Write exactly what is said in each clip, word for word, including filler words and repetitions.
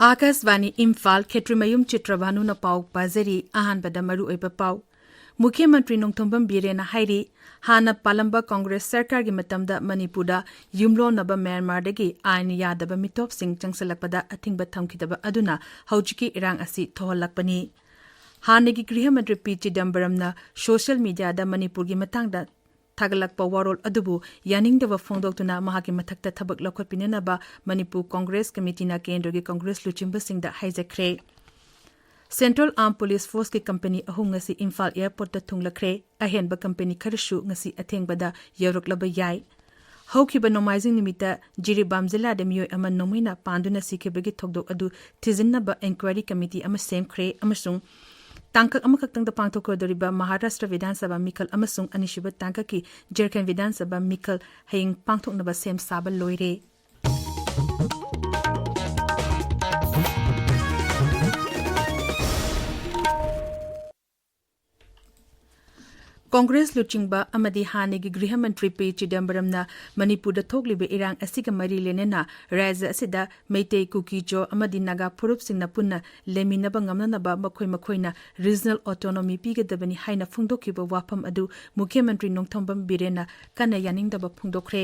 ꯑꯥꯀꯥꯁꯕꯥꯅꯤ ꯏꯝꯐꯥꯜ, ꯈꯦꯇ꯭ꯔꯤꯃꯌꯨꯝ ꯆꯤꯇ꯭ꯔꯚꯥꯅꯨꯅ ꯄꯥꯎ ꯄꯥꯖꯔꯤ꯫ ꯑꯍꯥꯟꯕꯗ ꯃꯔꯨꯑꯣꯏꯕ ꯄꯥꯎ꯫ ꯃꯨꯈ꯭ꯌ ꯃꯟꯇ꯭ꯔꯤ ꯅꯣꯡꯊꯣꯝꯕꯝ ꯕꯤꯔꯦꯟꯅ ꯍꯥꯏꯔꯤ, ꯍꯥꯟꯅ ꯄꯥꯜꯂꯝꯕ ꯀꯣꯡꯒ꯭ꯔꯦꯁ ꯁꯔꯀꯥꯔꯒꯤ ꯃꯇꯝꯗ ꯃꯅꯤꯄꯨꯔꯗ ꯌꯨꯝꯂꯣꯟꯅꯕ ꯃ꯭ꯌꯥꯟꯃꯥꯔꯗꯒꯤ ꯑꯥꯏꯟ ꯌꯥꯗꯕ ꯃꯤꯇꯣꯞꯁꯤꯡ ꯆꯪꯁꯤꯜꯂꯛꯄꯗ ꯑꯊꯤꯡꯕ ꯊꯝꯈꯤꯗꯕ ꯑꯗꯨꯅ ꯍꯧꯖꯤꯛꯀꯤ ꯏꯔꯥꯡ ꯑꯁꯤ ꯊꯣꯛꯍꯜꯂꯛꯄꯅꯤ꯫ ꯍꯥꯟꯅꯒꯤ ꯒ꯭ꯔꯤꯍ ꯃꯟꯇ꯭ꯔꯤ ꯄꯤ ꯆꯤꯗꯝꯕꯔꯝꯅ ꯁꯣꯁꯤꯌꯦꯜ ꯃꯤꯗꯤꯌꯥꯗ ꯃꯅꯤꯄꯨꯔꯒꯤ ꯃꯇꯥꯡꯗ ꯊꯥꯒꯠꯂꯛꯄ ꯋꯥꯔꯣꯜ ꯑꯗꯨꯕꯨ ꯌꯥꯅꯤꯡꯗꯕ ꯐꯣꯡꯗꯣꯛꯇꯨꯅ ꯃꯍꯥꯛꯀꯤ ꯃꯊꯛꯇ ꯊꯕꯛ ꯂꯧꯈꯠꯄꯤꯅꯅꯕ ꯃꯅꯤꯄꯨꯔ ꯀꯣꯡꯒ꯭ꯔꯦꯁ ꯀꯃꯤꯇꯤꯅ ꯀꯦꯟꯗ꯭ꯔꯒꯤ ꯀꯣꯡꯒ꯭ꯔꯦꯁ ꯂꯨꯆꯤꯡꯕꯁꯤꯡꯗ ꯍꯥꯏꯖꯈ꯭ꯔꯦ꯫ ꯁꯦꯟꯇ꯭ꯔꯦꯜ ꯑꯥꯔꯝ ꯄꯨꯂꯤꯁ ꯐꯣꯔꯁꯀꯤ ꯀꯝꯄꯅꯤ ꯑꯍꯨꯝ ꯉꯁꯤ ꯏꯝꯐꯥꯜ ꯑꯦꯌꯔꯄꯣꯔꯠꯇ ꯊꯨꯡꯂꯈ꯭ꯔꯦ꯫ ꯑꯍꯦꯟꯕ ꯀꯝꯄꯅꯤ ꯈꯔꯁꯨ ꯉꯁꯤ ꯑꯊꯦꯡꯕꯗ ꯌꯧꯔꯛꯂꯕ ꯌꯥꯏ꯫ ꯍꯧꯈꯤꯕ ꯅꯣꯡꯃꯥꯏꯖꯤꯡ ꯅꯨꯃꯤꯠꯇ ꯖꯤꯔꯤꯕꯥꯝ ꯖꯤꯂꯥꯗ ꯃꯤꯑꯣꯏ ꯑꯃ ꯅꯣꯡꯃꯩꯅ ꯄꯥꯟꯗꯨꯅ ꯁꯤꯈꯤꯕꯒꯤ ꯊꯧꯗꯣꯛ ꯑꯗꯨ ꯊꯤꯖꯤꯟꯅꯕ ꯏꯟꯀ꯭ꯋꯥꯏꯔꯤ ꯀꯃꯤꯇꯤ ꯑꯃ ꯁꯦꯝꯈ꯭ꯔꯦ ꯑꯃꯁꯨꯡ ꯇꯥꯡꯀꯛ ꯑꯃꯈꯛꯇꯪꯗ ꯄꯥꯡꯊꯣꯛꯀꯗꯧꯔꯤꯕ ꯃꯍꯥꯔꯥꯁꯇ꯭ꯔ ꯕꯤꯙꯥꯟ ꯁꯚꯥ ꯃꯤꯈꯜ ꯑꯃꯁꯨꯡ ꯑꯅꯤꯁꯨꯕ ꯇꯥꯡꯀꯛꯀꯤ ꯖꯔꯈꯟ ꯕꯤꯙꯥꯟ ꯁꯚꯥ ꯃꯤꯈꯜ ꯍꯌꯦꯡ ꯄꯥꯡꯊꯣꯛꯅꯕ ꯁꯦꯝ ꯁꯥꯕ ꯂꯣꯏꯔꯦ꯫ ꯀꯣꯡꯒ꯭ꯔꯦꯁ ꯂꯨꯆꯤꯡꯕ ꯑꯃꯗꯤ ꯍꯥꯟꯅꯒꯤ ꯒ꯭ꯔꯤꯍ ꯃꯟꯇ꯭ꯔꯤ ꯄꯤ ꯆꯤꯗꯝꯕꯔꯝꯅ ꯃꯅꯤꯄꯨꯔꯗ ꯊꯣꯛꯂꯤꯕ ꯏꯔꯥꯡ ꯑꯁꯤꯒ ꯃꯔꯤ ꯂꯩꯅꯅ ꯔꯥꯖ꯭ꯌ ꯑꯁꯤꯗ ꯃꯩꯇꯩ, ꯀꯨꯀꯤ, ꯖꯣ ꯑꯃꯗꯤ ꯅꯥꯒꯥ ꯐꯨꯔꯨꯞꯁꯤꯡꯅ ꯄꯨꯟꯅ ꯂꯩꯃꯤꯟꯅꯕ ꯉꯝꯅꯅꯕ ꯃꯈꯣꯏ ꯃꯈꯣꯏꯅ ꯔꯤꯖꯅꯦꯜ ꯑꯣꯇꯣꯅꯣꯃꯤ ꯄꯤꯒꯗꯕꯅꯤ ꯍꯥꯏꯅ ꯐꯣꯡꯗꯣꯛꯈꯤꯕ ꯋꯥꯐꯝ ꯑꯗꯨ ꯃꯨꯈ꯭ꯌ ꯃꯟꯇ꯭ꯔꯤ ꯅꯣꯡꯊꯣꯝꯕꯝ ꯕꯤꯔꯦꯟꯅ ꯀꯟꯅ ꯌꯥꯅꯤꯡꯗꯕ ꯐꯣꯡꯗꯣꯛꯈ꯭ꯔꯦ꯫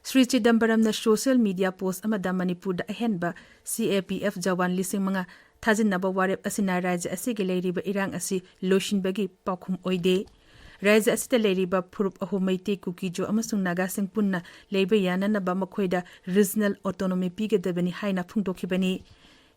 ꯁ꯭ꯔꯤ ꯆꯤꯗꯝꯕꯔꯝꯅ ꯁꯣꯁꯤꯌꯦꯜ ꯃꯤꯗꯤꯌꯥ ꯄꯣꯁ꯭ꯠ ꯑꯃꯗ ꯃꯅꯤꯄꯨꯔꯗ ꯑꯍꯦꯟꯕ ꯁꯤ ꯑꯦ ꯄꯤ ꯑꯦꯐ ꯖꯋꯥꯟ ꯂꯤꯁꯤꯡ ꯃꯉꯥ ꯊꯥꯖꯤꯟꯅꯕ ꯋꯥꯔꯦꯞ ꯑꯁꯤꯅ ꯔꯥꯖ꯭ꯌ ꯑꯁꯤꯒꯤ ꯂꯩꯔꯤꯕ ꯏꯔꯥꯡ ꯑꯁꯤ ꯂꯣꯏꯁꯤꯟꯕꯒꯤ ꯄꯥꯎꯈꯨꯝ ꯑꯣꯏꯗꯦ꯫ ꯔꯥꯖ꯭ꯌ ꯑꯁꯤꯗ ꯂꯩꯔꯤꯕ ꯐꯨꯔꯨꯞ ꯑꯍꯨꯝ, ꯃꯩꯇꯩ, ꯀꯨꯀꯤ, ꯖꯣ ꯑꯃꯁꯨꯡ ꯅꯥꯒꯥꯁꯤꯡ ꯄꯨꯟꯅ ꯂꯩꯕ ꯌꯥꯅꯅꯕ ꯃꯈꯣꯏꯗ ꯔꯤꯖꯅꯦꯜ ꯑꯣꯇꯣꯅꯣꯃꯤ ꯄꯤꯒꯗꯕꯅꯤ ꯍꯥꯏꯅ ꯐꯣꯡꯗꯣꯛꯈꯤꯕꯅꯤ꯫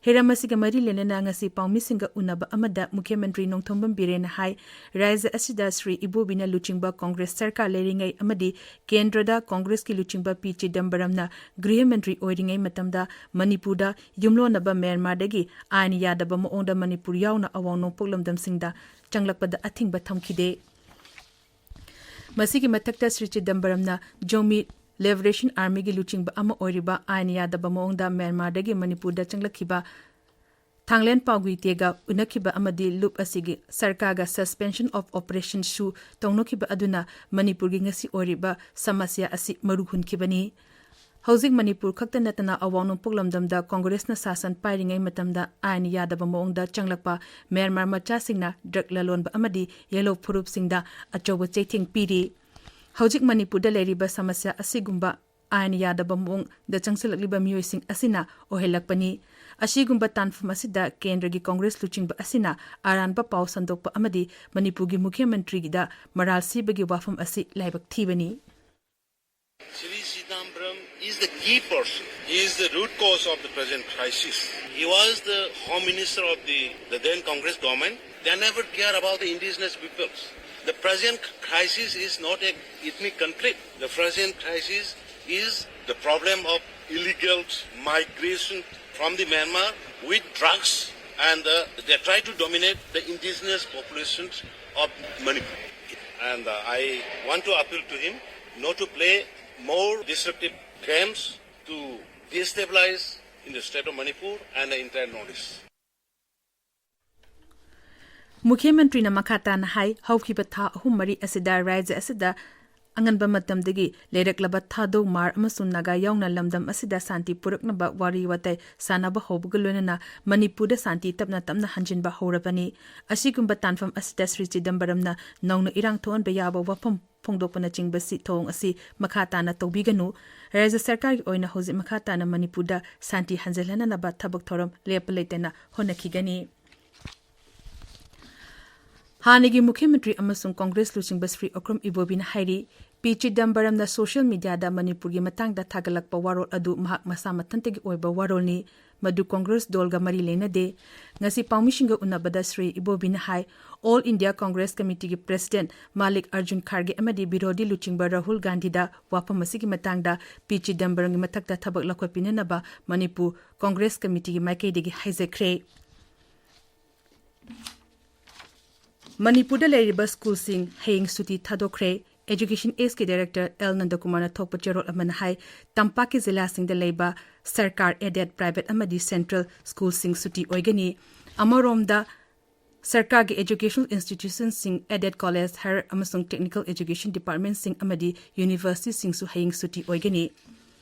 ꯍꯤꯔꯝ ꯑꯁꯤꯒ ꯃꯔꯤ ꯂꯩꯅꯅ ꯉꯁꯤ ꯄꯥꯎꯃꯤꯁꯤꯡꯒ ꯎꯅꯕ ꯑꯃꯗ ꯃꯨꯈ꯭ꯌ ꯃꯟꯇ꯭ꯔꯤ ꯅꯣꯡꯊꯣꯝꯕꯝ ꯕꯤꯔꯦꯟꯅ ꯍꯥꯏ, ꯔꯥꯖ꯭ꯌ ꯑꯁꯤꯗ ꯁ꯭ꯔꯤ ꯏꯕꯣꯕꯤꯅ ꯂꯨꯆꯤꯡꯕ ꯀꯣꯡꯒ꯭ꯔꯦꯁ ꯁꯔꯀꯥꯔ ꯂꯩꯔꯤꯉꯩ ꯑꯃꯗꯤ ꯀꯦꯟꯗ꯭ꯔꯗ ꯀꯣꯡꯒ꯭ꯔꯦꯁꯀꯤ ꯂꯨꯆꯤꯡꯕ ꯄꯤ ꯆꯤꯗꯝꯕꯔꯝꯅ ꯒ꯭ꯔꯤꯍ ꯃꯟꯇ꯭ꯔꯤ ꯑꯣꯏꯔꯤꯉꯩ ꯃꯇꯝꯗ ꯃꯅꯤꯄꯨꯔꯗ ꯌꯨꯝꯂꯣꯟꯅꯕ ꯃ꯭ꯌꯥꯟꯃꯥꯔꯗꯒꯤ ꯑꯥꯏꯟ ꯌꯥꯗꯕ ꯃꯑꯣꯡꯗ ꯃꯅꯤꯄꯨꯔ ꯌꯥꯎꯅ ꯑꯋꯥꯡ ꯅꯣꯡꯄꯣꯛ ꯂꯝꯗꯝꯁꯤꯡꯗ ꯆꯪꯂꯛꯄꯗ ꯑꯊꯤꯡꯕ ꯊꯝꯈꯤꯗꯦ꯫ ꯃꯁꯤꯒꯤ ꯃꯊꯛꯇ ꯁ꯭ꯔꯤ ꯆꯤꯗꯝꯕꯔꯝꯅ ꯖꯣꯃꯤ ꯂꯤꯕꯔꯦꯁꯟ ꯑꯥꯔꯃꯤꯒꯤ ꯂꯨꯆꯤꯡꯕ ꯑꯃ ꯑꯣꯏꯔꯤꯕ ꯑꯥꯏꯟ ꯌꯥꯗꯕ ꯃꯑꯣꯡꯗ ꯃ꯭ꯌꯥꯟꯃꯥꯔꯗꯒꯤ ꯃꯅꯤꯄꯨꯔꯗ ꯆꯪꯂꯛꯈꯤꯕ ꯊꯥꯡꯂꯦꯟ ꯄꯥꯎꯒꯨꯏꯇꯦꯒ ꯎꯅꯈꯤꯕ ꯑꯃꯗꯤ ꯂꯨꯞ ꯑꯁꯤꯒꯤ ꯁꯔꯀꯥꯔꯒ suspension of operation ꯁꯨ ꯇꯧꯅꯈꯤꯕ ꯑꯗꯨꯅ ꯃꯅꯤꯄꯨꯔꯒꯤ ꯉꯁꯤ ꯑꯣꯏꯔꯤꯕ ꯁꯃꯁ꯭ꯌꯥ ꯑꯁꯤ ꯃꯔꯨ ꯍꯨꯟꯈꯤꯕꯅꯤ꯫ ꯍꯧꯖꯤꯛ ꯃꯅꯤꯄꯨꯔ ꯈꯛꯇ ꯅꯠꯇꯅ ꯑꯋꯥꯡ ꯅꯣꯡꯄꯣꯛ ꯂꯝꯗꯝꯗ ꯀꯣꯡꯒ꯭ꯔꯦꯁꯅ ꯁꯥꯁꯟ ꯄꯥꯏꯔꯤꯉꯩ ꯃꯇꯝꯗ ꯑꯥꯏꯟ ꯌꯥꯗꯕ ꯃꯑꯣꯡꯗ ꯆꯪꯂꯛꯄ ꯃ꯭ꯌꯥꯟꯃꯥꯔ ꯃꯆꯥꯁꯤꯡꯅ ꯗ꯭ꯔꯒ ꯂꯂꯣꯟꯕ ꯑꯃꯗꯤ ꯌꯦꯜꯂꯣ ꯐꯨꯔꯨꯞꯁꯤꯡꯗ ꯑꯆꯧꯕ ꯆꯩꯊꯦꯡ ꯄꯤꯔꯤ꯫ ꯍꯧꯖꯤꯛ ꯃꯅꯤꯄꯨꯔꯗ ꯂꯩꯔꯤꯕ ꯁꯃꯁ꯭ꯌꯥ ꯑꯁꯤꯒꯨꯝꯕ ꯑꯥꯏꯟ ꯌꯥꯗꯕ ꯃꯑꯣꯡꯗ ꯆꯪꯁꯤꯜꯂꯛꯂꯤꯕ ꯃꯤꯑꯣꯏꯁꯤꯡ ꯑꯁꯤꯅ ꯑꯣꯏꯍꯜꯂꯛꯄꯅꯤ꯫ ꯑꯁꯤꯒꯨꯝꯕ ꯇꯥꯟꯐꯝ ꯑꯁꯤꯗ ꯀꯦꯟꯗ꯭ꯔꯒꯤ ꯀꯣꯡꯒ꯭ꯔꯦꯁ ꯂꯨꯆꯤꯡꯕ ꯑꯁꯤꯅ ꯑꯔꯥꯟꯕ ꯄꯥꯎ ꯁꯟꯗꯣꯛꯄ ꯑꯃꯗꯤ ꯃꯅꯤꯄꯨꯔꯒꯤ ꯃꯨꯈ꯭ꯌ ꯃꯟꯇ꯭ꯔꯤꯒꯤꯗ ꯃꯔꯥꯜ ꯁꯤꯕꯒꯤ ꯋꯥꯐꯝ ꯑꯁꯤ ꯂꯥꯏꯕꯛ ꯊꯤꯕꯅꯤ꯫ Shri Chidambaram is the key person. He is the root cause of the present crisis. He was the Home Minister of the, the then Congress government. They never care about the indigenous peoples. The present crisis is not an ethnic conflict. The present crisis is the problem of illegal migration from the Myanmar with drugs, and uh, they try to dominate the indigenous populations of Manipur. And uh, I want to appeal to him not to play more destructive games to destabilize in the state of Manipur and the entire Northeast. ꯃꯨꯈ꯭ꯌ ꯃꯟꯇ꯭ꯔꯤꯅ ꯃꯈꯥ ꯇꯥꯅ ꯍꯥꯏ, ꯍꯧꯈꯤꯕ ꯊꯥ ꯑꯍꯨꯝ ꯃꯔꯤ ꯑꯁꯤꯗ ꯔꯥꯖ꯭ꯌ ꯑꯁꯤꯗ ꯑꯉꯟꯕ ꯃꯇꯝꯗꯒꯤ ꯂꯩꯔꯛꯂꯕ ꯊꯥꯗꯣ, ꯃꯥꯔ ꯑꯃꯁꯨꯡ ꯅꯥꯒꯥ ꯌꯥꯎꯅ ꯂꯝꯗꯝ ꯑꯁꯤꯗ ꯁꯥꯟꯇꯤ ꯄꯨꯔꯛꯅꯕ ꯋꯥꯔꯤ ꯋꯥꯇꯥꯏ ꯁꯥꯟꯅꯕ ꯍꯧꯕꯒ ꯂꯣꯏꯅꯅ ꯃꯅꯤꯄꯨꯔꯗ ꯁꯥꯟꯇꯤ ꯇꯞꯅ ꯇꯞꯅ ꯍꯟꯖꯤꯟꯕ ꯍꯧꯔꯕꯅꯤ꯫ ꯑꯁꯤꯒꯨꯝꯕ ꯇꯥꯟꯐꯝ ꯑꯁꯤꯗ ꯁ꯭ꯔꯤ ꯆꯤꯗꯝꯕꯔꯝꯅ ꯅꯧꯅ ꯏꯔꯥꯡ ꯊꯣꯛꯍꯟꯕ ꯌꯥꯕ ꯋꯥꯐꯝ ꯐꯣꯡꯗꯣꯛꯄꯅꯆꯤꯡꯕꯁꯤ ꯊꯧꯑꯣꯡ ꯑꯁꯤ ꯃꯈꯥ ꯇꯥꯅ ꯇꯧꯕꯤꯒꯅꯨ꯫ ꯔꯥꯖ꯭ꯌ ꯁꯔꯀꯥꯔꯒꯤ ꯑꯣꯏꯅ ꯍꯧꯖꯤꯛ ꯃꯈꯥ ꯇꯥꯅ ꯃꯅꯤꯄꯨꯔꯗ ꯁꯥꯟꯇꯤ ꯍꯟꯖꯤꯜꯍꯟꯅꯅꯕ ꯊꯕꯛ ꯊꯧꯔꯝ ꯂꯦꯞꯄ ꯂꯩꯇꯅ ꯍꯣꯠꯅꯈꯤꯒꯅꯤ꯫ ꯍꯥꯟꯅꯒꯤ ꯃꯨꯈ꯭ꯌ ꯃꯟꯇ꯭ꯔꯤ ꯑꯃꯁꯨꯡ ꯀꯣꯡꯒ꯭ꯔꯦꯁ ꯂꯨꯆꯤꯡꯕ ꯁ꯭ꯔꯤ ꯑꯣꯀ꯭ꯔꯝ ꯏꯕꯣꯕꯤꯅ ꯍꯥꯏꯔꯤ, ꯄꯤ ꯆꯤꯗꯝꯕꯔꯝꯅ ꯁꯣꯁꯤꯌꯦꯜ ꯃꯤꯗꯤꯌꯥꯗ ꯃꯅꯤꯄꯨꯔꯒꯤ ꯃꯇꯥꯡꯗ ꯊꯥꯒꯠꯂꯛꯄ ꯋꯥꯔꯣꯜ ꯑꯗꯨ ꯃꯍꯥꯛ ꯃꯁꯥ ꯃꯊꯟꯇꯒꯤ ꯑꯣꯏꯕ ꯋꯥꯔꯣꯜꯅꯤ꯫ ꯃꯗꯨ ꯀꯣꯡꯒ꯭ꯔꯦꯁ ꯗꯣꯜꯒ ꯃꯔꯤ ꯂꯩꯅꯗꯦ꯫ ꯉꯁꯤ ꯄꯥꯎꯃꯤꯁꯤꯡꯒ ꯎꯅꯕꯗ ꯁ꯭ꯔꯤ ꯏꯕꯣꯕꯤꯅ ꯍꯥꯏ, ꯑꯣꯜ ꯏꯟꯗꯤꯌꯥ ꯀꯣꯡꯒ꯭ꯔꯦꯁ ꯀꯃꯤꯇꯤꯒꯤ ꯄ꯭ꯔꯦꯁꯤꯗꯦꯟꯠ ꯃꯥꯂꯤꯛ ꯑꯔꯖꯨꯟ ꯈꯥꯔꯒꯦ ꯑꯃꯗꯤ ꯕꯤꯔꯣꯙꯤ ꯂꯨꯆꯤꯡꯕ ꯔꯥꯍꯨꯜ ꯒꯥꯟꯙꯤꯗ ꯋꯥꯐꯝ ꯑꯁꯤꯒꯤ ꯃꯇꯥꯡꯗ ꯄꯤ ꯆꯤꯗꯝꯕꯔꯝꯒꯤ ꯃꯊꯛꯇ ꯊꯕꯛ ꯂꯧꯈꯠꯄꯤꯅꯅꯕ ꯃꯅꯤꯄꯨꯔ ꯀꯣꯡꯒ꯭ꯔꯦꯁ ꯀꯃꯤꯇꯤꯒꯤ ꯃꯥꯏꯀꯩꯗꯒꯤ ꯍꯥꯏꯖꯈ꯭ꯔꯦ꯫ ꯃꯅꯤꯄꯨꯔꯗ ꯂꯩꯔꯤꯕ ꯁ꯭ꯀꯨꯜꯁꯤꯡ ꯍꯌꯦꯡ ꯁꯨꯇꯤ ꯊꯥꯗꯣꯛꯈ꯭ꯔꯦ꯫ ꯑꯦꯖꯨꯀꯦꯁꯟ ꯑꯦꯖꯀꯤ ꯗꯥꯏꯔꯦꯛꯇꯔ ꯑꯦꯜ ꯅꯟꯗꯀꯨꯃꯥꯔꯅ ꯊꯣꯛꯄ ꯆꯦꯔꯣꯜ ꯑꯃꯅ ꯍꯥꯏ, ꯇꯝꯄꯥꯛꯀꯤ ꯖꯤꯂꯥꯁꯤꯡꯗ ꯂꯩꯕ ꯁꯔꯀꯥꯔ ꯑꯦꯗꯦꯗ, ꯄ꯭ꯔꯥꯏꯚꯦꯠ ꯑꯃꯗꯤ ꯁꯦꯟꯇ꯭ꯔꯦꯜ ꯁ꯭ꯀꯨꯜꯁꯤꯡ ꯁꯨꯇꯤ ꯑꯣꯏꯒꯅꯤ꯫ ꯑꯃꯔꯣꯝꯗ, ꯁꯔꯀꯥꯔꯒꯤ ꯑꯦꯖꯨꯀꯦꯁꯅꯦꯜ ꯏꯟꯁꯇꯤꯇ꯭ꯌꯨꯁꯟꯁꯤꯡ, ꯑꯦꯗꯦꯗ ꯀꯣꯂꯦꯖ, ꯍꯥꯌꯔ ꯑꯃꯁꯨꯡ ꯇꯦꯛꯅꯤꯀꯦꯜ ꯑꯦꯖꯨꯀꯦꯁꯟ ꯗꯤꯄꯥꯔꯠꯃꯦꯟꯠꯁꯤꯡ ꯑꯃꯗꯤ ꯌꯨꯅꯤꯚꯔꯁꯤꯇꯤꯁꯤꯡꯁꯨ ꯍꯌꯦꯡ ꯁꯨꯇꯤ ꯑꯣꯏꯒꯅꯤ꯫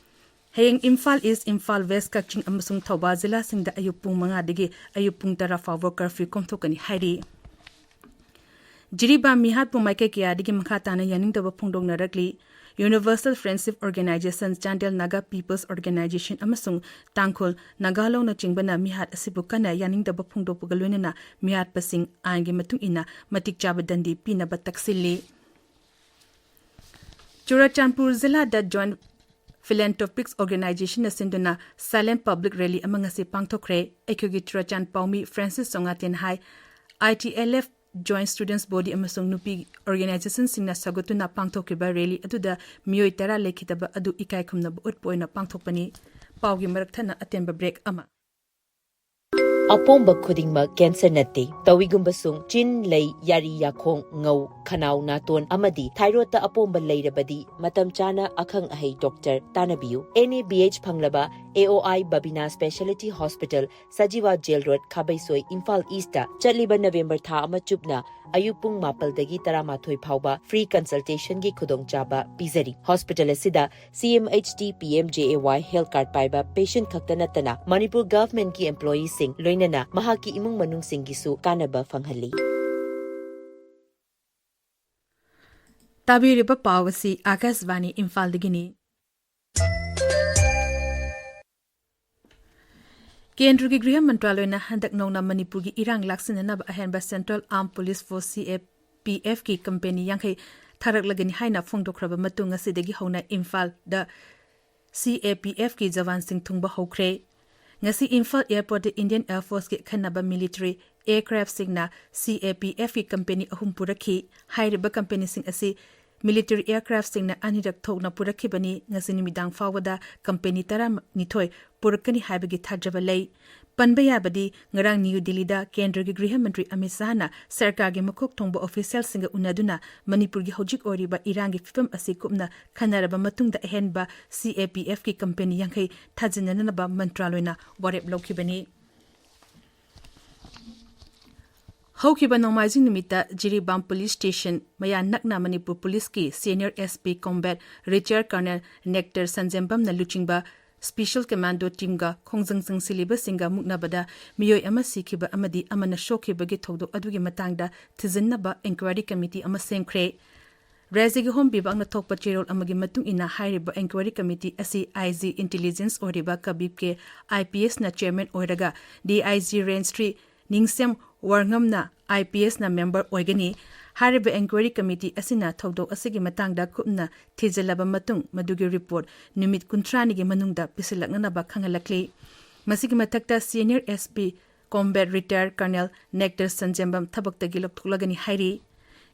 ꯍꯌꯦꯡ ꯏꯝꯐꯥꯜ ꯏꯁ, ꯏꯝꯐꯥꯜ ꯋꯦꯁ, ꯀꯛꯆꯤꯡ ꯑꯃꯁꯨꯡ ꯊꯧꯕꯥꯜ ꯖꯤꯂꯥꯁꯤꯡꯗ ꯑꯌꯨꯛ ꯄꯨꯡ ꯃꯉꯥꯗꯒꯤ ꯑꯌꯨꯛ ꯄꯨꯡ ꯇꯔꯥ ꯐꯥꯎꯕ ꯀꯔꯐ꯭ꯌꯨ ꯀꯣꯝꯊꯣꯛꯀꯅꯤ ꯍꯥꯏꯔꯤ꯫ ꯖꯤꯔꯤꯕꯥꯝ ꯃꯤꯍꯥꯠꯄꯨ ꯃꯥꯏꯀꯩ ꯀꯌꯥꯗꯒꯤ ꯃꯈꯥ ꯇꯥꯅ ꯌꯥꯅꯤꯡꯗꯕ ꯐꯣꯡꯗꯣꯛꯅꯔꯛꯂꯤ꯫ Universal Friendship Organization, Chandel Naga People's Organization ꯑꯃꯁꯨꯡ ꯇꯥꯡꯈꯨꯜ ꯅꯥꯒꯥꯂꯣꯡꯅꯆꯤꯡꯕꯅ ꯃꯤꯍꯥꯠ ꯑꯁꯤꯕꯨ ꯀꯟꯅ ꯌꯥꯅꯤꯡꯗꯕ ꯐꯣꯡꯗꯣꯛꯄꯒ ꯂꯣꯏꯅꯅ ꯃꯤꯍꯥꯠꯄꯁꯤꯡ ꯑꯥꯏꯟꯒꯤ ꯃꯇꯨꯡ ꯏꯟꯅ ꯃꯇꯤꯛ ꯆꯥꯕ ꯗꯟꯗꯤ ꯄꯤꯅꯕ ꯇꯛꯁꯤꯜꯂꯤ꯫ ꯆꯨꯔꯆꯥꯟꯄꯨꯔ ꯖꯤꯂꯥꯗ Joint Philanthropics Organizationꯅ ꯁꯤꯟꯗꯨꯅ Silent Public Rally ꯑꯃ ꯉꯁꯤ ꯄꯥꯡꯊꯣꯛꯈ꯭ꯔꯦ꯫ ꯑꯩꯈꯣꯏꯒꯤ ꯆꯨꯔꯆꯥꯟ ꯄꯥꯎꯃꯤ ꯐ꯭ꯔꯥꯟꯁꯤꯁ ꯆꯣꯉꯥꯇꯦꯟ ꯍꯥꯏ, ITLF, Joint Students Body ꯑꯃꯁꯨꯡ ꯅꯨꯄꯤ organizationꯁꯤꯡꯅ ꯁꯧꯒꯠꯇꯨꯅ ꯄꯥꯡꯊꯣꯛꯈꯤꯕ rally ꯑꯗꯨꯗ ꯃꯤꯑꯣꯏ ꯇꯔꯥ ꯂꯩꯈꯤꯗꯕ ꯑꯗꯨ ꯏꯀꯥꯏ ꯈꯨꯝꯅꯕ ꯎꯠꯄ ꯑꯣꯏꯅ ꯄꯥꯡꯊꯣꯛꯄꯅꯤ꯫ ꯄꯥꯎꯒꯤ ꯃꯔꯛ ꯊꯠꯅ ꯑꯇꯦꯟꯕ break ꯑꯃ꯫ ꯑꯄꯣꯝꯕ ꯈꯨꯗꯤꯡꯃꯛ cancer ꯅꯠꯇꯦ꯫ ꯇꯧꯏꯒꯨꯝꯕꯁꯨꯡ ꯆꯤꯟ, ꯂꯩ, ꯌꯥꯔꯤ, ꯌꯥꯈꯣꯡ, ꯉꯧ, ꯈꯅꯥꯎ, ꯅꯥꯇꯣꯟ ꯑꯃꯗꯤ thyroidꯇ ꯑꯄꯣꯝꯕ ꯂꯩꯔꯕꯗꯤ ꯃꯇꯝ ꯆꯥꯅ ꯑꯈꯪ ꯑꯍꯩ doctor ꯇꯥꯟꯅꯕꯤꯌꯨ꯫ NABH ꯐꯪꯂꯕ AOI Babina Speciality Hospital, Sajiwa Jail Road, ꯈꯥꯕꯩꯁꯣꯏ, Imphal Eastꯇ ꯆꯠꯂꯤꯕ November ꯊꯥ ꯑꯃ ꯆꯨꯞꯅ ꯑꯌꯨꯛ ꯄꯨꯡ ꯃꯥꯄꯜꯗꯒꯤ ꯇꯔꯥꯃꯥꯊꯣꯏ ꯐꯥꯎꯕ free consultationꯒꯤ ꯈꯨꯗꯣꯡꯆꯥꯕ ꯄꯤꯖꯔꯤ꯫ Hospital ꯑꯁꯤꯗ CMHT PMJAY health card ꯄꯥꯏꯕ patient ꯈꯛꯇ ꯅꯠꯇꯅ ꯃꯅꯤꯄꯨꯔ governmentꯀꯤ employeeꯁꯤꯡ ꯂꯣꯏꯅꯅ ꯃꯍꯥꯛꯀꯤ ꯏꯃꯨꯡ ꯃꯅꯨꯡꯁꯤꯡꯒꯤꯁꯨ ꯀꯥꯟꯅꯕ ꯐꯪꯍꯜꯂꯤ꯫ ꯇꯥꯕꯤꯔꯤꯕ ꯄꯥꯎ ꯑꯁꯤ ꯑꯥꯀꯥꯁꯕꯥꯅꯤ ꯏꯝꯐꯥꯜꯗꯒꯤꯅꯤ꯫ ꯀꯦꯟꯗ꯭ꯔꯒꯤ ꯒ꯭ꯔꯤꯍ ꯃꯟꯇ꯭ꯔꯥꯂꯣꯏꯅ ꯍꯟꯗꯛ ꯅꯧꯅ ꯃꯅꯤꯄꯨꯔꯒꯤ ꯏꯔꯥꯡ ꯂꯥꯛꯁꯤꯟꯅꯅꯕ ꯑꯍꯦꯟꯕ Central Armed Police Force, CAPFꯀꯤ company ꯌꯥꯡꯈꯩ ꯊꯥꯔꯛꯂꯒꯅꯤ ꯍꯥꯏꯅ ꯐꯣꯡꯗꯣꯛꯈ꯭ꯔꯕ ꯃꯇꯨꯡ, ꯉꯁꯤꯗꯒꯤ ꯍꯧꯅ ꯏꯝꯐꯥꯜꯗ CAPFꯀꯤ ꯖꯋꯥꯟꯁꯤꯡ ꯊꯨꯡꯕ ꯍꯧꯈ꯭ꯔꯦ꯫ ꯉꯁꯤ ꯏꯝꯐꯥꯜ airportꯇ Indian Air Forceꯀꯤ ꯑꯈꯟꯅꯕ military aircraftꯁꯤꯡꯅ CAPFꯀꯤ company ꯑꯍꯨꯝ ꯄꯨꯔꯛꯈꯤ꯫ ꯍꯥꯏꯔꯤꯕ companyꯁꯤꯡ ꯑꯁꯤ military aircraftꯁꯤꯡꯅ ꯑꯅꯤꯔꯛ ꯊꯣꯛꯅ ꯄꯨꯔꯛꯈꯤꯕꯅꯤ꯫ ꯉꯁꯤ ꯅꯨꯃꯤꯗꯥꯡ ꯐꯥꯎꯕꯗ company ꯇꯔꯥꯅꯤꯊꯣꯏ ꯄꯨꯔꯛꯀꯅꯤ ꯍꯥꯏꯕꯒꯤ ꯊꯥꯖꯕ ꯂꯩ꯫ ꯄꯟꯕ ꯌꯥꯕꯗꯤ, ꯉꯔꯥꯡ ꯅ꯭ꯌꯨ ꯗꯤꯜꯂꯤꯗ ꯀꯦꯟꯗ꯭ꯔꯒꯤ ꯒ꯭ꯔꯤꯍ ꯃꯟꯇ꯭ꯔꯤ ꯑꯃꯤꯠ ꯁꯥꯍꯅ ꯁꯔꯀꯥꯔꯒꯤ ꯃꯀꯣꯛ ꯊꯣꯡꯕ officialꯁꯤꯡꯒ ꯎꯅꯗꯨꯅ ꯃꯅꯤꯄꯨꯔꯒꯤ ꯍꯧꯖꯤꯛ ꯑꯣꯏꯔꯤꯕ ꯏꯔꯥꯡꯒꯤ ꯐꯤꯕꯝ ꯑꯁꯤ ꯀꯨꯞꯅ ꯈꯟꯅꯔꯕ ꯃꯇꯨꯡꯗ ꯑꯍꯦꯟꯕ CAPFꯀꯤ company ꯌꯥꯡꯈꯩ ꯊꯥꯖꯤꯟꯅꯅꯕ ꯃꯟꯇ꯭ꯔꯥꯂꯣꯏꯅ ꯋꯥꯔꯦꯞ ꯂꯧꯈꯤꯕꯅꯤ꯫ ꯍꯧꯈꯤꯕ ꯅꯣꯡꯃꯥꯏꯖꯤꯡ ꯅꯨꯃꯤꯠꯇ ꯖꯤꯔꯤꯕꯥꯝ ꯄꯨꯂꯤꯁ ꯁ꯭ꯇꯦꯁꯟ ꯃꯌꯥ ꯅꯛꯅ ꯃꯅꯤꯄꯨꯔ ꯄꯨꯂꯤꯁꯀꯤ senior S P combat retire colonel Nectar ꯁꯟꯖꯦꯝꯕꯝꯅ ꯂꯨꯆꯤꯡꯕ ꯁ꯭ꯄꯦꯁꯦꯜ ꯀꯃꯥꯟꯗꯣ ꯇꯤꯝꯒ ꯈꯣꯡꯖꯪ ꯆꯪꯁꯤꯜꯂꯤꯕꯁꯤꯡꯒ ꯃꯨꯛꯅꯕꯗ ꯃꯤꯑꯣꯏ ꯑꯃ ꯁꯤꯈꯤꯕ ꯑꯃꯗꯤ ꯑꯃꯅ ꯁꯣꯛꯈꯤꯕꯒꯤ ꯊꯧꯗꯣꯛ ꯑꯗꯨꯒꯤ ꯃꯇꯥꯡꯗ ꯊꯤꯖꯤꯟꯅꯕ ꯏꯟꯀ꯭ꯋꯥꯏꯔꯤ ꯀꯃꯤꯇꯤ ꯑꯃ ꯁꯦꯝꯈ꯭ꯔꯦ꯫ ꯔꯥꯖ꯭ꯌꯒꯤ ꯍꯣꯝ ꯕꯤꯚꯥꯒꯅ ꯊꯣꯛꯄ ꯆꯦꯔꯣꯜ ꯑꯃꯒꯤ ꯃꯇꯨꯡ ꯏꯟꯅ ꯍꯥꯏꯔꯤꯕ ꯏꯟꯀ꯭ꯋꯥꯏꯔꯤ ꯀꯃꯤꯇꯤ ꯑꯁꯤ ꯑꯥꯏ ꯖꯤ ꯏꯟꯇꯦꯂꯤꯖꯦꯟꯁ ꯑꯣꯏꯔꯤꯕ ꯀꯕꯤꯞ ꯀꯦ, ꯑꯥꯏ ꯄꯤ ꯑꯦꯁꯅ ꯆꯦꯌꯔꯃꯦꯟ ꯑꯣꯏꯔꯒ D I G range three ꯅꯤꯡꯁꯦꯝ ꯋꯥꯔꯉꯝꯅ ꯑꯥꯏ ꯄꯤ ꯑꯦꯁꯅ ꯃꯦꯝꯕꯔ ꯑꯣꯏꯒꯅꯤ꯫ ꯍꯥꯏꯔꯤꯕ ꯏꯟꯀ꯭ꯋꯥꯏꯔꯤ ꯀꯃꯤꯇꯤ ꯑꯁꯤꯅ ꯊꯧꯗꯣꯛ ꯑꯁꯤꯒꯤ ꯃꯇꯥꯡꯗ ꯀꯨꯞꯅ ꯊꯤꯖꯤꯜꯂꯕ ꯃꯇꯨꯡ ꯃꯗꯨꯒꯤ ꯔꯤꯄꯣꯔꯠ ꯅꯨꯃꯤꯠ ꯀꯨꯟꯊ꯭ꯔꯥꯅꯤꯒꯤ ꯃꯅꯨꯡꯗ ꯄꯤꯁꯤꯜꯂꯛꯅꯅꯕ ꯈꯪꯍꯜꯂꯛꯂꯤ꯫ ꯃꯁꯤꯒꯤ ꯃꯊꯛꯇ senior S P combat retire colonel Nectar Sanjenbam ꯊꯕꯛꯇꯒꯤ ꯂꯧꯊꯣꯛꯂꯒꯅꯤ ꯍꯥꯏꯔꯤ꯫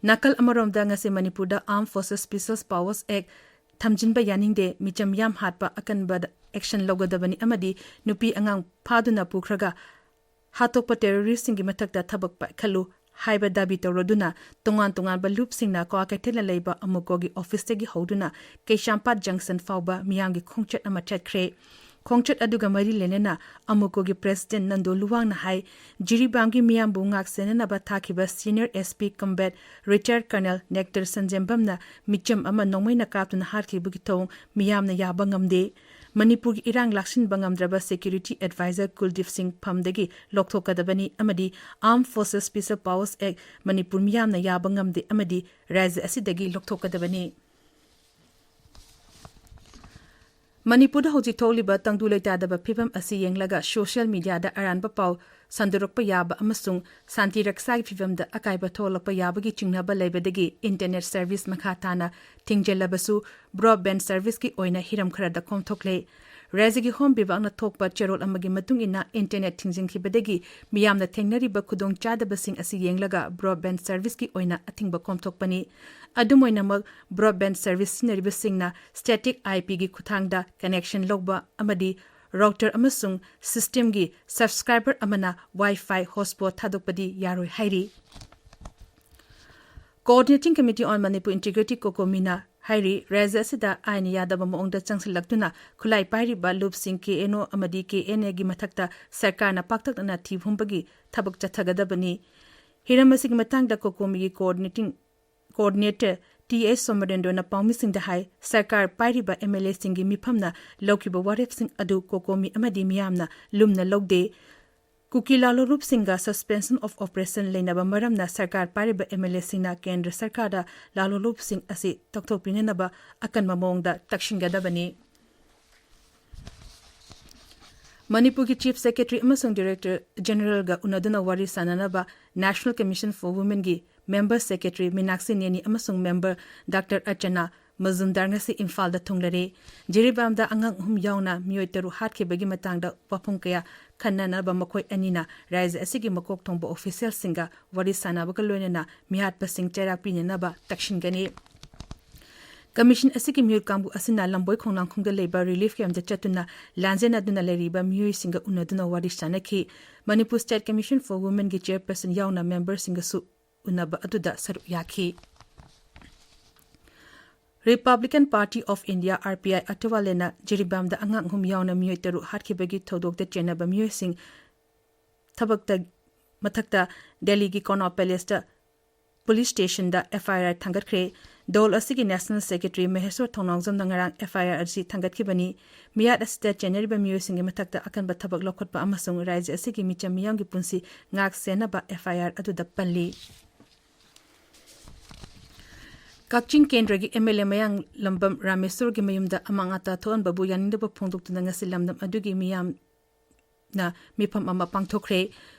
ꯅꯥꯀꯜ ꯑꯃꯔꯣꯝꯗ ꯉꯁꯤ ꯃꯅꯤꯄꯨꯔꯗ Armed Forces Special Powers Act ꯊꯝꯖꯤꯟꯕ ꯌꯥꯅꯤꯡꯗꯦ, ꯃꯤꯆꯝ ꯌꯥꯝ ꯍꯥꯠꯄ ꯑꯀꯟꯕꯗ ꯑꯦꯛꯁꯟ ꯂꯧꯒꯗꯕꯅꯤ ꯑꯃꯗꯤ ꯅꯨꯄꯤ ꯑꯉꯥꯡ ꯐꯥꯗꯨꯅ ꯄꯨꯈ꯭ꯔꯒ ꯍꯥꯠꯇꯣꯛꯄ ꯇꯦꯔꯣꯔꯤꯁ꯭ꯠꯁꯤꯡꯒꯤ ꯃꯊꯛꯇ ꯊꯕꯛ ꯄꯥꯏꯈꯠꯂꯨ ꯍꯥꯏꯕ ꯗꯥꯕꯤ ꯇꯧꯔꯗꯨꯅ ꯇꯣꯉꯥꯟ ꯇꯣꯉꯥꯟꯕ ꯂꯨꯞꯁꯤꯡꯅ ꯀ꯭ꯋꯥꯀꯩꯊꯦꯜꯗ ꯂꯩꯕ ꯑꯃꯨꯀꯣꯒꯤ ꯑꯣꯐꯤꯁꯇꯒꯤ ꯍꯧꯗꯨꯅ ꯀꯩꯁꯥꯝꯄꯥꯠ ꯖꯪꯁꯟ ꯐꯥꯎꯕ ꯃꯤꯌꯥꯝꯒꯤ ꯈꯣꯡꯆꯠ ꯑꯃ ꯆꯠꯈ꯭ꯔꯦ꯫ ꯈꯣꯡꯆꯠ ꯑꯗꯨꯒ ꯃꯔꯤ ꯂꯩꯅꯅ ꯑꯃꯨꯀꯣꯒꯤ ꯄ꯭ꯔꯦꯁꯤꯗꯦꯟꯠ ꯅꯟꯗꯣ ꯂꯨꯋꯥꯡꯅ ꯍꯥꯏ, ꯖꯤꯔꯤꯕꯥꯝꯒꯤ ꯃꯤꯌꯥꯝꯕꯨ ꯉꯥꯛ ꯁꯦꯟꯅꯅꯕ ꯊꯥꯈꯤꯕ senior S P combat retire colonel Nectar ꯁꯟꯖꯦꯝꯕꯝꯅ ꯃꯤꯆꯝ ꯑꯃ ꯅꯣꯡꯃꯩꯅ ꯀꯥꯞꯇꯨꯅ ꯍꯥꯠꯈꯤꯕꯒꯤ ꯊꯧꯑꯣꯡ ꯃꯤꯌꯥꯝꯅ ꯌꯥꯕ ꯉꯝꯗꯦ꯫ ꯃꯅꯤꯄꯨꯔꯒꯤ ꯏꯔꯥꯡ ꯂꯥꯛꯁꯤꯟꯕ ꯉꯝꯗ꯭ꯔꯕ ꯁꯦꯀ꯭ꯌꯨꯔꯤꯇꯤ ꯑꯦꯗꯚꯥꯏꯖꯔ ꯀꯨꯜꯗꯤꯞ ꯁꯤꯡ ꯐꯝꯗꯒꯤ ꯂꯧꯊꯣꯛꯀꯗꯕꯅꯤ ꯑꯃꯗꯤ Armed Forces Special Powers Act Manipur ꯃꯤꯌꯥꯝꯅ ꯌꯥꯕ ꯉꯝꯗꯦ ꯑꯃꯗꯤ ꯔꯥꯖ꯭ꯌ ꯑꯁꯤꯗꯒꯤ ꯂꯧꯊꯣꯛꯀꯗꯕꯅꯤ꯫ ꯃꯅꯤꯄꯨꯔꯗ ꯍꯧꯖꯤꯛ ꯊꯣꯛꯂꯤꯕ ꯇꯪꯗꯨ ꯂꯩꯇꯥꯗꯕ ꯐꯤꯚꯝ ꯑꯁꯤ ꯌꯦꯡꯂꯒ ꯁꯣꯁꯤꯌꯦꯜ ꯃꯤꯗꯤꯌꯥꯗ ꯑꯔꯥꯟꯕ ꯄꯥꯎ ꯁꯟꯗꯣꯔꯛꯄ ꯌꯥꯕ ꯑꯃꯁꯨꯡ ꯁꯥꯟꯇꯤ ꯔꯛꯁꯥꯒꯤ ꯐꯤꯚꯝꯗ ꯑꯀꯥꯏꯕ ꯊꯣꯛꯂꯛꯄ ꯌꯥꯕꯒꯤ ꯆꯤꯡꯅꯕ ꯂꯩꯕꯗꯒꯤ ꯏꯟꯇꯔꯅꯦꯠ ꯁꯔꯚꯤꯁ ꯃꯈꯥ ꯇꯥꯅ ꯊꯤꯡꯖꯤꯜꯂꯕꯁꯨ ꯕ꯭ꯔꯣꯗꯕꯦꯟꯗ ꯁꯔꯚꯤꯁꯀꯤ ꯑꯣꯏꯅ ꯍꯤꯔꯝ ꯈꯔꯗ ꯀꯣꯝꯊꯣꯛꯂꯦ꯫ ꯔꯥꯖ꯭ꯌꯒꯤ ꯍꯣꯝ ꯕꯤꯚꯥꯒꯅ ꯊꯣꯛꯄ ꯆꯦꯔꯣꯜ ꯑꯃꯒꯤ ꯃꯇꯨꯡ ꯏꯟꯅ ꯏꯟꯇꯔꯅꯦꯠ ꯊꯤꯡꯖꯤꯟꯈꯤꯕꯗꯒꯤ ꯃꯤꯌꯥꯝꯅ ꯊꯦꯡꯅꯔꯤꯕ ꯈꯨꯗꯣꯡꯆꯥꯗꯕꯁꯤꯡ ꯑꯁꯤ ꯌꯦꯡꯂꯒ ꯕ꯭ꯔꯣꯗꯕꯦꯟꯗ ꯁꯔꯚꯤꯁꯀꯤ ꯑꯣꯏꯅ ꯑꯊꯤꯡꯕ ꯀꯣꯝꯊꯣꯛꯄꯅꯤ꯫ ꯑꯗꯨꯝ ꯑꯣꯏꯅꯃꯛ, ꯕ꯭ꯔꯣꯗꯕꯦꯟꯗ ꯁꯔꯚꯤꯁ ꯁꯤꯖꯤꯟꯅꯔꯤꯕꯁꯤꯡꯅ ꯁ꯭ꯇꯦꯇꯤꯛ ꯑꯥꯏ ꯄꯤꯒꯤ ꯈꯨꯠꯊꯥꯡꯗ ꯀꯅꯦꯛꯁꯟ ꯂꯧꯕ ꯑꯃꯗꯤ ꯔꯥꯎꯇꯔ ꯑꯃꯁꯨꯡ ꯁꯤꯁꯇꯦꯝꯒꯤ ꯁꯕꯁꯀ꯭ꯔꯥꯏꯕꯔ ꯑꯃꯅ ꯋꯥꯏ ꯐꯥꯏ ꯍꯣꯠꯁꯄꯣꯠ ꯊꯥꯗꯣꯛꯄꯗꯤ ꯌꯥꯔꯣꯏ ꯍꯥꯏꯔꯤ꯫ Coordinating Committee on Manipur Integrity, ꯀꯣꯀꯣꯃꯤꯅ ꯍꯥꯏꯔꯤ, ꯔꯥꯖ꯭ꯌ ꯑꯁꯤꯗ ꯑꯥꯏꯟ ꯌꯥꯗꯕ ꯃꯑꯣꯡꯗ ꯆꯪꯁꯤꯜꯂꯛꯇꯨꯅ ꯈꯨꯠꯂꯥꯏ ꯄꯥꯏꯔꯤꯕ ꯂꯨꯞꯁꯤꯡ ꯀꯦ ꯑꯦꯟ ꯑꯣ ꯑꯃꯗꯤ ꯀꯦ ꯑꯦꯟ ꯑꯦꯒꯤ ꯃꯊꯛꯇ ꯁꯔꯀꯥꯔꯅ ꯄꯥꯛꯇꯛꯅꯅ ꯊꯤꯍꯨꯝꯕꯒꯤ ꯊꯕꯛ ꯆꯠꯊꯒꯗꯕꯅꯤ꯫ ꯍꯤꯔꯝ ꯑꯁꯤꯒꯤ ꯃꯇꯥꯡꯗ ꯀꯣꯀꯣꯃꯤꯒꯤ coordinating coordinator ꯇꯤ ꯑꯦꯁ ꯁꯣꯃꯔꯦꯟꯗ꯭ꯔꯣꯅ ꯄꯥꯎꯃꯤꯁꯤꯡꯗ ꯍꯥꯏ, ꯁꯔꯀꯥꯔ ꯄꯥꯏꯔꯤꯕ ꯑꯦꯝ ꯑꯦꯜ ꯑꯦꯁꯤꯡꯒꯤ ꯃꯤꯐꯝꯅ ꯂꯧꯈꯤꯕ ꯋꯥꯔꯦꯞꯁꯤꯡ ꯑꯗꯨ ꯀꯣꯀꯣꯃꯤ ꯑꯃꯗꯤ ꯃꯤꯌꯥꯝꯅ ꯂꯨꯝꯅ ꯂꯧꯗꯦ꯫ ꯀꯨꯀꯤ ꯂꯥꯂꯣꯂꯨꯞꯁꯤꯡꯒ suspension of operation ꯂꯩꯅꯕ ꯃꯔꯝꯅ ꯁꯔꯀꯥꯔ ꯄꯥꯏꯔꯤꯕ ꯑꯦꯝ ꯑꯦꯜ ꯑꯦꯁꯤꯡꯅ ꯀꯦꯟꯗ꯭ꯔ ꯁꯔꯀꯥꯔꯗ ꯂꯥꯂꯣꯂꯨꯞꯁꯤꯡ ꯑꯁꯤ ꯇꯧꯊꯣꯛꯄꯤꯅꯅꯕ ꯑꯀꯟꯕ ꯃꯑꯣꯡꯗ ꯇꯛꯁꯤꯟꯒꯗꯕꯅꯤ꯫ ꯃꯅꯤꯄꯨꯔꯒꯤ Chief Secretary ꯑꯃꯁꯨꯡ Director Generalꯒ ꯎꯅꯗꯨꯅ ꯋꯥꯔꯤ ꯁꯥꯅꯅꯕ National Commission for Womenꯒꯤ Member Secretary Meenakshi ꯅꯦꯅꯤ ꯑꯃꯁꯨꯡ Member ꯗꯥꯛꯇꯔ ꯑꯔꯆꯅꯥ ꯃꯖꯨꯝꯗꯥꯔ ꯉꯁꯤ ꯏꯝꯐꯥꯜꯗ ꯊꯨꯡꯂꯔꯦ꯫ ꯖꯤꯔꯤꯕꯥꯝꯗ ꯑꯉꯥꯡ ꯑꯍꯨꯝ ꯌꯥꯎꯅ ꯃꯤꯑꯣꯏ ꯇꯔꯨꯛ ꯍꯥꯠꯈꯤꯕꯒꯤ ꯃꯇꯥꯡꯗ ꯋꯥꯐꯝ ꯀꯌꯥ ꯈꯟꯅꯅꯕ ꯃꯈꯣꯏ ꯑꯅꯤꯅ ꯔꯥꯖ꯭ꯌ ꯑꯁꯤꯒꯤ ꯃꯀꯣꯛ ꯊꯣꯡꯕ officialꯁꯤꯡꯒ ꯋꯥꯔꯤ ꯁꯥꯅꯕꯒ ꯂꯣꯏꯅꯅ ꯃꯤꯍꯥꯠꯄꯁꯤꯡ ꯆꯩꯔꯥꯛ ꯄꯤꯅꯅꯕ ꯇꯛꯁꯤꯟꯒꯅꯤ꯫ Commission ꯑꯁꯤꯒꯤ ꯃꯤꯍꯨꯠ ꯀꯥꯡꯕꯨ ꯑꯁꯤꯅ ꯂꯝꯕꯣꯏ ꯈꯣꯡꯅꯥꯡꯈꯣꯡꯗ ꯂꯩꯕ relief campꯇ ꯆꯠꯇꯨꯅ ꯂꯥꯟꯖꯦꯟꯅꯗꯨꯅ ꯂꯩꯔꯤꯕ ꯃꯤꯑꯣꯏꯁꯤꯡꯒ ꯎꯅꯗꯨꯅ ꯋꯥꯔꯤ ꯁꯥꯅꯈꯤ꯫ Manipur State Commission for Womenꯒꯤ chairperson ꯌꯥꯎꯅ memberꯁꯤꯡꯒꯁꯨ ꯎꯅꯕ ꯑꯗꯨꯗ ꯁꯔꯨꯛ ꯌꯥꯈꯤ꯫ Republican Party of India, R P I, ꯑꯇꯋꯥꯂꯦꯅ ꯖꯤꯔꯤꯕꯥꯝꯗ ꯑꯉꯥꯡ ꯑꯍꯨꯝ ꯌꯥꯎꯅ ꯃꯤꯑꯣꯏ ꯇꯔꯨꯛ ꯍꯥꯠꯈꯤꯕꯒꯤ ꯊꯧꯗꯣꯛꯇ ꯆꯦꯟꯅꯕ ꯃꯤꯑꯣꯏꯁꯤꯡ ꯊꯕꯛꯇ ꯃꯊꯛꯇ ꯗꯦꯜꯂꯤꯒꯤ ꯀꯣꯅꯥꯎꯠ ꯄꯦꯂꯦꯁꯇ police stationꯗ F I R ꯊꯥꯡꯒꯠꯈ꯭ꯔꯦ꯫ ꯗꯣꯜ ꯑꯁꯤꯒꯤ National Secretary ꯃꯍꯦꯁ꯭ꯋꯔ ꯊꯧꯅꯥꯎꯖꯝꯅ ꯉꯔꯥꯡ F I R ꯑꯁꯤ ꯊꯥꯡꯒꯠꯈꯤꯕꯅꯤ꯫ ꯃꯤꯍꯥꯠ ꯑꯁꯤꯗ ꯆꯦꯟꯅꯔꯤꯕ ꯃꯤꯑꯣꯏꯁꯤꯡꯒꯤ ꯃꯊꯛꯇ ꯑꯀꯟꯕ ꯊꯕꯛ ꯂꯧꯈꯠꯄ ꯑꯃꯁꯨꯡ ꯔꯥꯖ꯭ꯌ ꯑꯁꯤꯒꯤ ꯃꯤꯆꯝ ꯃꯤꯌꯥꯝꯒꯤ ꯄꯨꯟꯁꯤ ꯉꯥꯛ ꯁꯦꯟꯅꯕ F I R ꯑꯗꯨꯗ ꯄꯜꯂꯤ꯫ ꯀꯛꯆꯤꯡ ꯀꯦꯟꯗ꯭ꯔꯒꯤ M L A ꯃꯌꯥꯡꯂꯝꯕꯝ ꯔꯥꯃꯦꯁ꯭ꯋꯔꯒꯤ ꯃꯌꯨꯝꯗ ꯑꯃꯥꯡ ꯑꯇꯥ ꯊꯣꯛꯍꯟꯕꯕꯨ ꯌꯥꯅꯤꯡꯗꯕ ꯐꯣꯡꯗꯣꯛꯇꯨꯅ ꯉꯁꯤ ꯂꯝꯗꯝ ꯑꯗꯨꯒꯤ ꯃꯤꯌꯥꯝꯅ ꯃꯤꯐꯝ ꯑꯃ ꯄꯥꯡꯊꯣꯛꯈ꯭ꯔꯦ꯫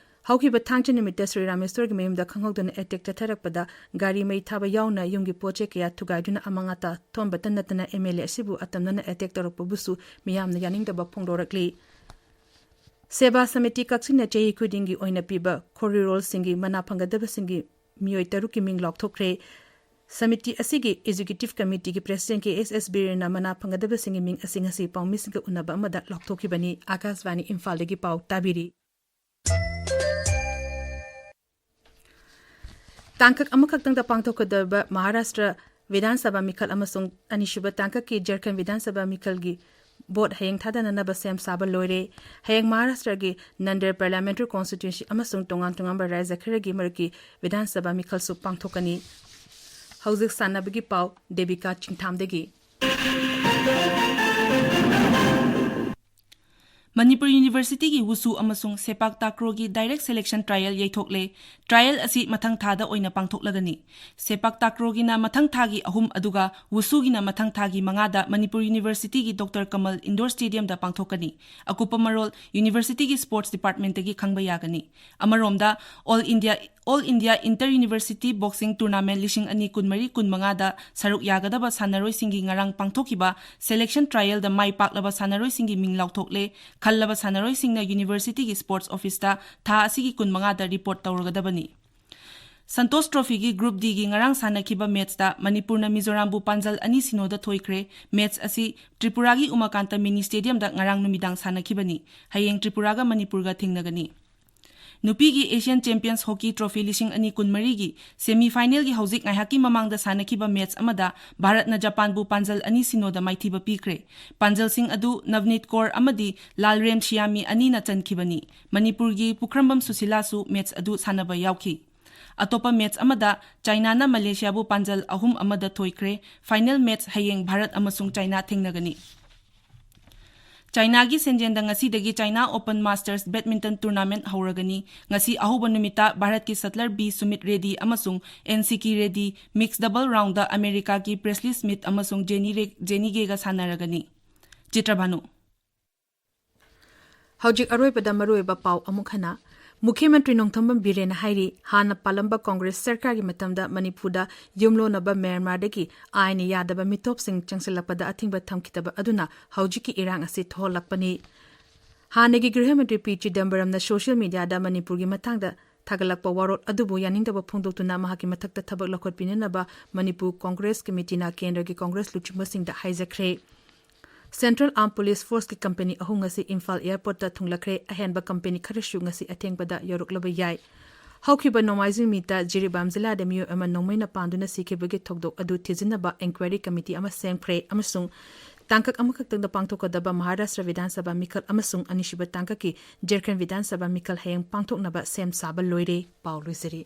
ꯍꯧꯈꯤꯕ ꯊꯥꯡꯖ ꯅꯨꯃꯤꯠꯇ ꯁ꯭ꯔꯤ ꯔꯥꯃꯦꯁ꯭ꯋꯔꯒꯤ ꯃꯌꯨꯝꯗ ꯈꯪꯍꯧꯗꯅ attack ꯆꯠꯊꯔꯛꯄꯗ ꯒꯥꯔꯤ ꯃꯩ ꯊꯥꯕ ꯌꯥꯎꯅ ꯌꯨꯝꯒꯤ ꯄꯣꯠ ꯆꯩ ꯀꯌꯥ ꯊꯨꯒꯥꯏꯗꯨꯅ ꯑꯃꯥꯡ ꯑꯇꯥ ꯊꯣꯛꯍꯟꯕꯇ ꯅꯠꯇꯅ M L A ꯑꯁꯤꯕꯨ ꯑꯇꯝꯅꯅ attack ꯇꯧꯔꯛꯄꯕꯨꯁꯨ ꯃꯤꯌꯥꯝꯅ ꯌꯥꯅꯤꯡꯗꯕ ꯐꯣꯡꯗꯣꯔꯛꯂꯤ꯫ ꯁꯦꯕꯥ ꯁꯃꯤꯇꯤ ꯀꯛꯆꯤꯡꯅ ꯆꯍꯤ ꯈꯨꯗꯤꯡꯒꯤ ꯑꯣꯏꯅ ꯄꯤꯕ ꯈꯣꯔꯤꯔꯣꯜꯁꯤꯡꯒꯤ ꯃꯅꯥ ꯐꯪꯒꯗꯕꯁꯤꯡꯒꯤ ꯃꯤꯑꯣꯏ ꯇꯔꯨꯛꯀꯤ ꯃꯤꯡ ꯂꯥꯎꯊꯣꯛꯈ꯭ꯔꯦ꯫ ꯁꯃꯤꯇꯤ ꯑꯁꯤꯒꯤ Executive Committeeꯒꯤ President K S S ꯕꯤꯔꯦꯟꯅ ꯃꯅꯥ ꯐꯪꯒꯗꯕꯁꯤꯡꯒꯤ ꯃꯤꯡ ꯑꯁꯤ ꯉꯁꯤ ꯄꯥꯎꯃꯤꯁꯤꯡꯒ ꯎꯅꯕ ꯑꯃꯗ ꯂꯥꯎꯊꯣꯛꯈꯤꯕꯅꯤ꯫ ꯑꯥꯀꯥꯁꯕꯥꯅꯤ ꯏꯝꯐꯥꯜꯗꯒꯤ ꯄꯥꯎ ꯇꯥꯕꯤꯔꯤ꯫ ꯇꯥꯡꯀꯛ ꯑꯃꯈꯛꯇꯪꯗ ꯄꯥꯡꯊꯣꯛꯀꯗꯕ ꯃꯍꯥꯔꯥꯁꯇ꯭ꯔ ꯕꯤꯙꯥꯟ ꯁꯚꯥ ꯃꯤꯈꯜ ꯑꯃꯁꯨꯡ ꯑꯅꯤꯁꯨꯕ ꯇꯥꯡꯀꯛꯀꯤ ꯖꯔꯈꯟ ꯕꯤꯙꯥꯟ ꯁꯚꯥ ꯃꯤꯈꯜꯒꯤ ꯚꯣꯠ ꯍꯌꯦꯡ ꯊꯥꯗꯅꯅꯕ ꯁꯦꯝ ꯁꯥꯕ ꯂꯣꯏꯔꯦ꯫ ꯍꯌꯦꯡ ꯃꯍꯥꯔꯥꯁꯇ꯭ꯔꯒꯤ ꯅꯟꯗꯦꯔ ꯄꯥꯔꯂꯤꯌꯥꯃꯦꯟꯇꯔꯤ ꯀꯣꯟꯁꯇꯤꯇ꯭ꯌꯨꯟꯁꯤ ꯑꯃꯁꯨꯡ ꯇꯣꯉꯥꯟ ꯇꯣꯉꯥꯟꯕ ꯔꯥꯖ꯭ꯌ ꯈꯔꯒꯤ ꯃꯔꯛꯀꯤ ꯕꯤꯙꯥꯟ ꯁꯚꯥ ꯃꯤꯈꯜꯁꯨ ꯄꯥꯡꯊꯣꯛꯀꯅꯤ꯫ ꯍꯧꯖꯤꯛ ꯁꯥꯟꯅꯕꯒꯤ ꯄꯥꯎ ꯗꯦꯕꯤꯀꯥ ꯆꯤꯡꯊꯥꯝꯗꯒꯤ꯫ ꯃꯅꯤꯄꯨꯔ ꯌꯨꯅꯤꯚꯔꯁꯤꯇꯤꯒꯤ ꯋꯨꯁꯨ ꯑꯃꯁꯨꯡ ꯁꯦꯄꯥꯛ ꯇꯥꯀ꯭ꯔꯣꯒꯤ ꯗꯥꯏꯔꯦꯛ ꯁꯦꯂꯦꯛꯁꯟ ꯇ꯭ꯔꯥꯏꯌꯦꯜ ꯌꯩꯊꯣꯛꯂꯦ꯫ ꯇ꯭ꯔꯥꯏꯌꯦꯜ ꯑꯁꯤ ꯃꯊꯪ ꯊꯥꯗ ꯑꯣꯏꯅ ꯄꯥꯡꯊꯣꯛꯂꯒꯅꯤ꯫ ꯁꯦꯄꯥꯛ ꯇꯥꯀ꯭ꯔꯣꯒꯤꯅ ꯃꯊꯪ ꯊꯥꯒꯤ ꯑꯍꯨꯝ, ꯑꯗꯨꯒ ꯋꯨꯁꯨꯒꯤꯅ ꯃꯊꯪ ꯊꯥꯒꯤ ꯃꯉꯥꯗ ꯃꯅꯤꯄꯨꯔ ꯌꯨꯅꯤꯚꯔꯁꯤꯇꯤꯒꯤ ꯗꯣꯛꯇꯔ ꯀꯃꯜ ꯏꯟꯗꯣꯔ ꯁ꯭ꯇꯦꯗꯤꯌꯝꯗ ꯄꯥꯡꯊꯣꯛꯀꯅꯤ꯫ ꯑꯀꯨꯞꯄ ꯃꯔꯣꯜ ꯌꯨꯅꯤꯚꯔꯁꯤꯇꯤꯒꯤ ꯁ꯭ꯄꯣꯔꯠꯁ ꯗꯤꯄꯥꯔꯠꯃꯦꯟꯠꯇꯒꯤ ꯈꯪꯕ ꯌꯥꯒꯅꯤ꯫ ꯑꯃꯔꯣꯝꯗ, all India, all India inter university boxing tournament ꯂꯤꯁꯤꯡ ꯑꯅꯤ ꯀꯨꯟꯃꯔꯤ ꯀꯨꯟꯃꯉꯥꯗ ꯁꯔꯨꯛ ꯌꯥꯒꯗꯕ ꯁꯥꯟꯅꯔꯣꯏꯁꯤꯡꯒꯤ ꯉꯔꯥꯡ ꯄꯥꯡꯊꯣꯛꯈꯤꯕ ꯁꯦꯂꯦꯛꯁꯟ ꯇ꯭ꯔꯥꯏꯌꯦꯜꯗ ꯃꯥꯏ ꯄꯥꯛꯂꯕ ꯁꯥꯟꯅꯔꯣꯏꯁꯤꯡꯒꯤ ꯃꯤꯡ ꯂꯥꯎꯊꯣꯛꯂꯦ꯫ ꯈꯜꯂꯕ ꯁꯥꯟꯅꯔꯣꯏꯁꯤꯡꯅ ꯌꯨꯅꯤꯚꯔꯁꯤꯇꯤꯒꯤ ꯁ꯭ꯄꯣꯔꯠꯁ ꯑꯣꯐꯤꯁꯇ ꯊꯥ ꯑꯁꯤꯒꯤ ꯀꯨꯟꯃꯉꯥꯗ ꯔꯤꯄꯣꯔꯠ ꯇꯧꯔꯒꯗꯕꯅꯤ꯫ ꯁꯟꯇꯣꯁ ꯇ꯭ꯔꯣꯐꯤꯒꯤ ꯒ꯭ꯔꯨꯞ ꯗꯤꯒꯤ ꯉꯔꯥꯡ ꯁꯥꯟꯅꯈꯤꯕ ꯃꯦꯠꯁꯇ ꯃꯅꯤꯄꯨꯔꯅ ꯃꯤꯖꯣꯔꯥꯝꯕꯨ ꯄꯥꯟꯖꯜ ꯑꯅꯤ ꯁꯤꯅꯣꯗ ꯊꯣꯏꯈ꯭ꯔꯦ꯫ ꯃꯦꯠꯁ ꯑꯁꯤ ꯇ꯭ꯔꯤꯄꯨꯔꯥꯒꯤ ꯎꯃꯥꯀꯥꯟꯇ ꯃꯤꯅꯤ ꯁ꯭ꯇꯦꯗꯤꯌꯝꯗ ꯉꯔꯥꯡ ꯅꯨꯃꯤꯗꯥꯡ ꯁꯥꯟꯅꯈꯤꯕꯅꯤ꯫ ꯍꯌꯦꯡ ꯇ꯭ꯔꯤꯄꯨꯔꯥꯒ ꯃꯅꯤꯄꯨꯔꯒ ꯊꯦꯡꯅꯒꯅꯤ꯫ ꯅꯨꯄꯤꯒꯤ ꯑꯦꯁꯤꯌꯟ ꯆꯦꯝꯄꯤꯌꯟꯁ ꯍꯣꯀꯤ ꯇ꯭ꯔꯣꯐꯤ ꯂꯤꯁꯤꯡ ꯑꯅꯤ ꯀꯨꯟꯃꯔꯤꯒꯤ ꯁꯦꯃꯤ ꯐꯥꯏꯅꯦꯜꯒꯤ ꯍꯧꯖꯤꯛ ꯉꯥꯏꯍꯥꯛꯀꯤ ꯃꯃꯥꯡꯗ ꯁꯥꯟꯅꯈꯤꯕ ꯃꯦꯠꯁ ꯑꯃꯗ ꯚꯥꯔꯠꯅ ꯖꯄꯥꯟꯕꯨ ꯄꯥꯟꯖꯜ ꯑꯅꯤ ꯁꯤꯅꯣꯗ ꯃꯥꯏꯊꯤꯕ ꯄꯤꯈ꯭ꯔꯦ꯫ ꯄꯥꯟꯖꯜꯁꯤꯡ ꯑꯗꯨ ꯅꯚꯅꯤꯠ ꯀꯣꯔ ꯑꯃꯗꯤ ꯂꯥꯜꯔꯦꯝ ꯁꯤꯌꯥꯃꯤ ꯑꯅꯤꯅ ꯆꯟꯈꯤꯕꯅꯤ꯫ ꯃꯅꯤꯄꯨꯔꯒꯤ ꯄꯨꯈ꯭ꯔꯝꯕꯝ ꯁꯨꯁꯤꯂꯥꯁꯨ ꯃꯦꯠꯁ ꯑꯗꯨ ꯁꯥꯟꯅꯕ ꯌꯥꯎꯈꯤ꯫ ꯑꯇꯣꯞꯄ ꯃꯦꯠꯁ ꯑꯃꯗ ꯆꯥꯏꯅꯥꯅ ꯃꯂꯦꯁꯤꯌꯥꯕꯨ ꯄꯥꯟꯖꯜ ꯑꯍꯨꯝ ꯑꯃꯗ ꯊꯣꯏꯈ꯭ꯔꯦ꯫ ꯐꯥꯏꯅꯦꯜ ꯃꯦꯠꯁ ꯍꯌꯦꯡ ꯚꯥꯔꯠ ꯑꯃꯁꯨꯡ ꯆꯥꯏꯅꯥ ꯊꯦꯡꯅꯒꯅꯤ꯫ ꯆꯥꯏꯅꯥꯒꯤ ꯁꯦꯟꯖꯦꯟꯗ ꯉꯁꯤꯗꯒꯤ China open masters badminton tournament ꯍꯧꯔꯒꯅꯤ꯫ ꯉꯁꯤ ꯑꯍꯧꯕ ꯅꯨꯃꯤꯠꯇ ꯚꯥꯔꯠꯀꯤ ꯁꯠꯂꯔ ꯕꯤ ꯁꯨꯃꯤꯠ ꯔꯦꯗꯤ ꯑꯃꯁꯨꯡ N Sikki ready mix double round ꯑꯃꯦꯔꯤꯀꯥꯒꯤ ꯄ꯭ꯔꯦꯁꯂꯤ ꯁ꯭ꯃꯤꯊ ꯑꯃꯁꯨꯡ ꯖꯦꯅꯤ ꯔꯦ-, ꯖꯦꯅꯤꯒꯦꯒ ꯁꯥꯟꯅꯔꯒꯅꯤ꯫ ꯆꯤꯇ꯭ꯔꯚꯥꯅꯨ꯫ ꯍꯧꯖꯤꯛ ꯑꯔꯣꯏꯕꯗ ꯃꯔꯨꯑꯣꯏꯕ ꯄꯥꯎ ꯑꯃꯨꯛ ꯍꯟꯅ꯫ ꯃꯨꯈ꯭ꯌ ꯃꯟꯇ꯭ꯔꯤ ꯅꯣꯡꯊꯣꯝꯕꯝ ꯕꯤꯔꯦꯟꯅ ꯍꯥꯏꯔꯤ, ꯍꯥꯟꯅ ꯄꯥꯜꯂꯝꯕ ꯀꯣꯡꯒ꯭ꯔꯦꯁ ꯁꯔꯀꯥꯔꯒꯤ ꯃꯇꯝꯗ ꯃꯅꯤꯄꯨꯔꯗ ꯌꯨꯝꯂꯣꯟꯅꯕ ꯃ꯭ꯌꯥꯟꯃꯥꯔꯗꯒꯤ ꯑꯥꯏꯟꯅ ꯌꯥꯗꯕ ꯃꯤꯇꯣꯞꯁꯤꯡ ꯆꯪꯁꯤꯜꯂꯛꯄꯗ ꯑꯊꯤꯡꯕ ꯊꯝꯈꯤꯗꯕ ꯑꯗꯨꯅ ꯍꯧꯖꯤꯛꯀꯤ ꯏꯔꯥꯡ ꯑꯁꯤ ꯊꯣꯛꯍꯜꯂꯛꯄꯅꯤ꯫ ꯍꯥꯟꯅꯒꯤ ꯒ꯭ꯔꯤꯍ ꯃꯟꯇ꯭ꯔꯤ ꯄꯤ ꯆꯤꯗꯝꯕꯔꯝꯅ ꯁꯣꯁꯤꯌꯦꯜ ꯃꯤꯗꯤꯌꯥꯗ ꯃꯅꯤꯄꯨꯔꯒꯤ ꯃꯇꯥꯡꯗ ꯊꯥꯒꯠꯂꯛꯄ ꯋꯥꯔꯣꯜ ꯑꯗꯨꯕꯨ ꯌꯥꯅꯤꯡꯗꯕ ꯐꯣꯡꯗꯣꯛꯇꯨꯅ ꯃꯍꯥꯛꯀꯤ ꯃꯊꯛꯇ ꯊꯕꯛ ꯂꯧꯈꯠꯄꯤꯅꯅꯕ ꯃꯅꯤꯄꯨꯔ ꯀꯣꯡꯒ꯭ꯔꯦꯁ ꯀꯃꯤꯇꯤꯅ ꯀꯦꯟꯗ꯭ꯔꯒꯤ ꯀꯣꯡꯒ꯭ꯔꯦꯁ ꯂꯨꯆꯤꯡꯕꯁꯤꯡꯗ ꯍꯥꯏꯖꯈ꯭ꯔꯦ꯫ ꯁꯦꯟꯇ꯭ꯔꯦꯜ ꯑꯥꯔꯝ ꯄꯨꯂꯤꯁ ꯐꯣꯔꯁꯀꯤ ꯀꯝꯄꯦꯅꯤ ꯑꯍꯨꯝ ꯉꯁꯤ ꯏꯝꯐꯥꯜ ꯑꯦꯌꯔꯄꯣꯔꯠꯇ ꯊꯨꯡꯂꯈ꯭ꯔꯦ꯫ ꯑꯍꯦꯟꯕ ꯀꯝꯄꯦꯅꯤ ꯈꯔꯁꯨ ꯉꯁꯤ ꯑꯊꯦꯡꯕꯗ ꯌꯧꯔꯛꯂꯕ ꯌꯥꯏ꯫ ꯍꯧꯈꯤꯕ ꯅꯣꯡꯃꯥꯏꯖꯤꯡ ꯅꯨꯃꯤꯠꯇ ꯖꯤꯔꯤꯕꯥꯝ ꯖꯤꯂꯥꯗ ꯃꯤꯑꯣꯏ ꯑꯃ ꯅꯣꯡꯃꯩꯅ ꯄꯥꯟꯗꯨꯅ ꯁꯤꯈꯤꯕꯒꯤ ꯊꯧꯗꯣꯛ ꯑꯗꯨ ꯊꯤꯖꯤꯟꯅꯕ ꯏꯟꯀ꯭ꯋꯥꯏꯔꯤ ꯀꯃꯤꯇꯤ ꯑꯃ ꯁꯦꯝꯈ꯭ꯔꯦ ꯑꯃꯁꯨꯡ ꯇꯥꯡꯀꯛ ꯑꯃꯈꯛꯇꯪꯗ ꯄꯥꯡꯊꯣꯛꯀꯗꯕ ꯃꯍꯥꯔꯥꯁꯇ꯭ꯔ ꯕꯤꯙꯥꯟ ꯁꯚꯥ ꯃꯤꯈꯜ ꯑꯃꯁꯨꯡ ꯑꯅꯤꯁꯨꯕ ꯇꯥꯡꯀꯛꯀꯤ ꯖꯔꯈꯟ ꯕꯤꯙꯥꯟ ꯁꯚꯥ ꯃꯤꯈꯜ ꯍꯌꯦꯡ ꯄꯥꯡꯊꯣꯛꯅꯕ ꯁꯦꯝ ꯁꯥꯕ ꯂꯣꯏꯔꯦ꯫ ꯄꯥꯎ ꯂꯣꯏꯖꯔꯤ꯫